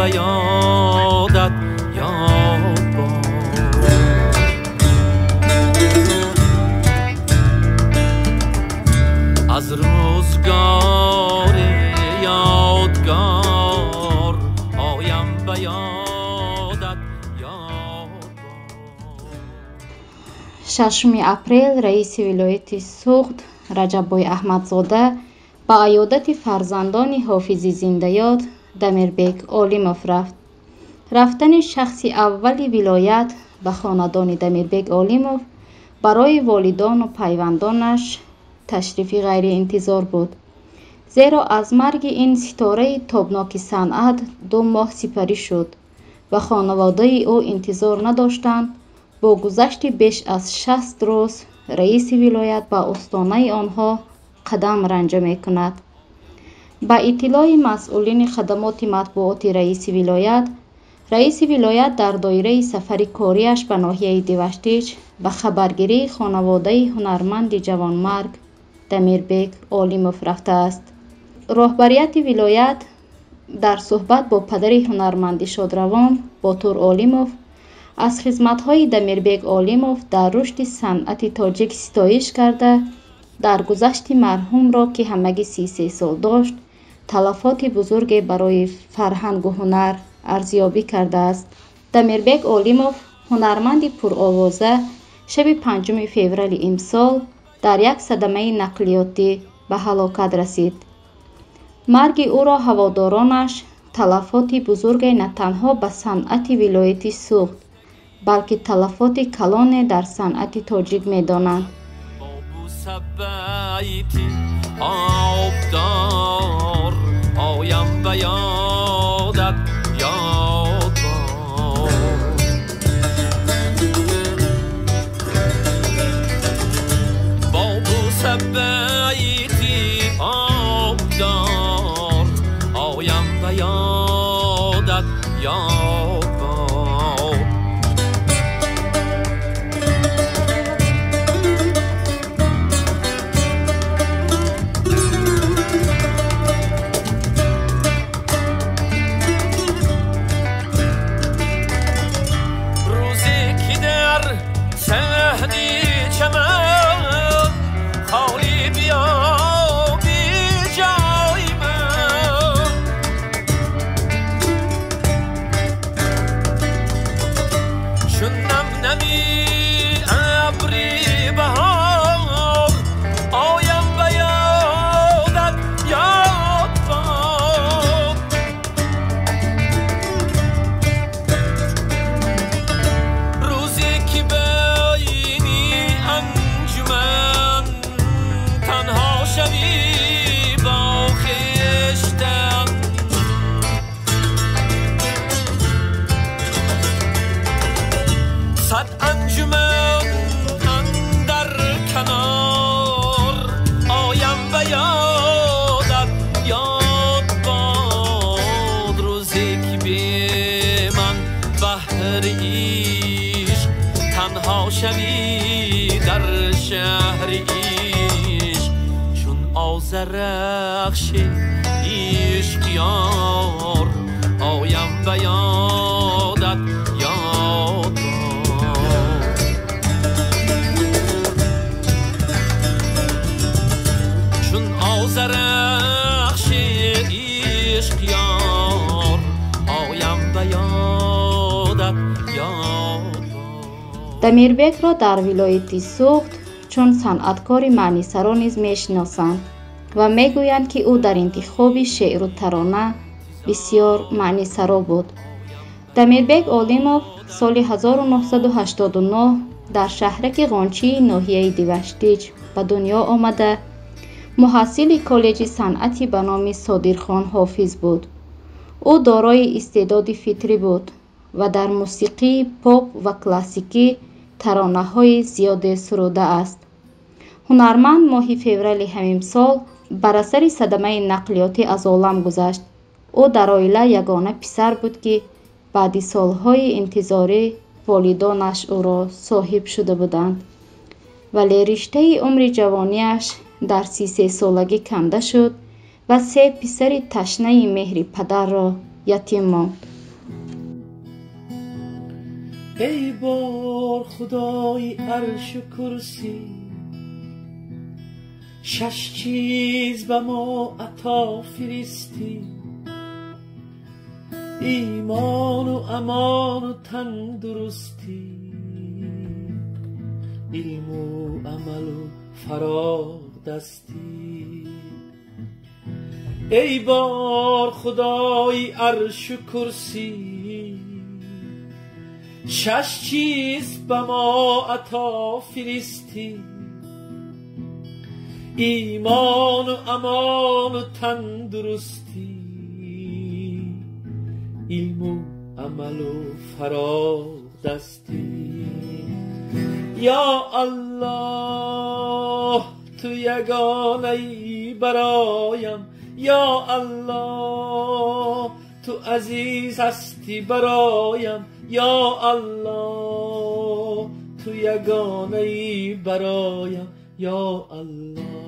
به یادت یاد باد. از روزگار یادگار آیم به یادت یاد باد. 6 апрел раиси вилояти Суғд Раҷаббой Аҳмадзода ба аёдати фарзандони ҳофизи зиндаёд Дамирбек Олимов рафт. Рафтани шахси аввали вилоят ба хонадони Дамирбек Олимов барои волидону пайвандонаш ташрифи ғайриинтизор буд, зеро аз марги ин ситораи тобноки санъат 2 моҳ сипарӣ шуд ва хонаводаи ӯ интизор надоштанд. Бо гузашти беш аз 60 рӯз раиси вилоят ба остонаи онҳо қадам ранҷа мекунад. Ба иттилои масъулини хадамоти матбуоти раиси вилоят, раиси вилоят дар доираи сафари кориаш ба ноҳияи Деваштич ба хабаргирии хонаводаи ҳунарманди ҷавонмарг Дамирбек Олимов рафтааст. Роҳбарияти вилоят дар суҳбат бо падари ҳунарманди шодравон Ботур Олимов аз хизматҳои Дамирбек Олимов дар рушди санъати тоҷик ситоиш карда, дар гузашти марҳумро, ки ҳамагӣ 33 сол дошт, талафоти бузурге барои фарҳангу ҳунар арзёбӣ кардааст. Дамирбек Олимов, ҳунарманди пуровоза, шаби 5 феврали имсол дар як садамаи нақлиётӣ ба ҳалокат расид. Марги ӯро ҳаводоронаш талафоти бузурге на танҳо ба санъати вилояти Суғд, балки талафоти калоне дар санъати тоҷик медонанд. آبدار آیم به یادت یاد باد. با بوسه بیتی آبدار آیم به یادت یاد باد. شوی در شهر عشق چون آذرخش عشق یار آیم به یادت یاد باد. چون آذرخش عشق یار آیم به یادت یاد. Дамирбекро дар вилояти Суғд чун санъаткори маънисаро низ мешиносанд ва мегӯянд, ки ӯ дар интихоби шеъру тарона бисёр маънисаро буд. Дамирбек Олимов соли 1989 дар шаҳраки Ғончии ноҳияи Деваштич ба дунё омада, муҳассили коллеҷи санъати ба номи Содирхон Ҳофиз буд. Ӯ дорои истеъдоди фитрӣ буд ва дар мусиқии поп ва классикӣ таронаҳои зиёде сурудааст. Ҳунарманд моҳи феврали ҳамин сол бар асари садамаи нақлиётӣ аз олам гузашт. Ӯ дар оила ягона писар буд, ки баъди солҳои интизорӣ волидонаш ӯро соҳиб шуда буданд. Вале риштаи умри ҷавониаш дар 33-солагӣ канда шуд ва се писари ташнаи меҳри падарро ятим монд. Эй бор Худои аршу курсӣ, шаш чиз ба мо ато фиристӣ: имону амону тандурустӣ, илму амалу фароғдастӣ. Эй бор Худои аршу курсӣ, шаш чиз ба мо ато фиристӣ: имону амону тандурустӣ, илму амалу фароғдастӣ. Ё Аллоҳ, ту ягонаӣ бароям, ё Аллоҳ, ту азиз ҳастӣ бароям, ё Аллоҳ, ту ягонаӣ бароям, ё Аллоҳ.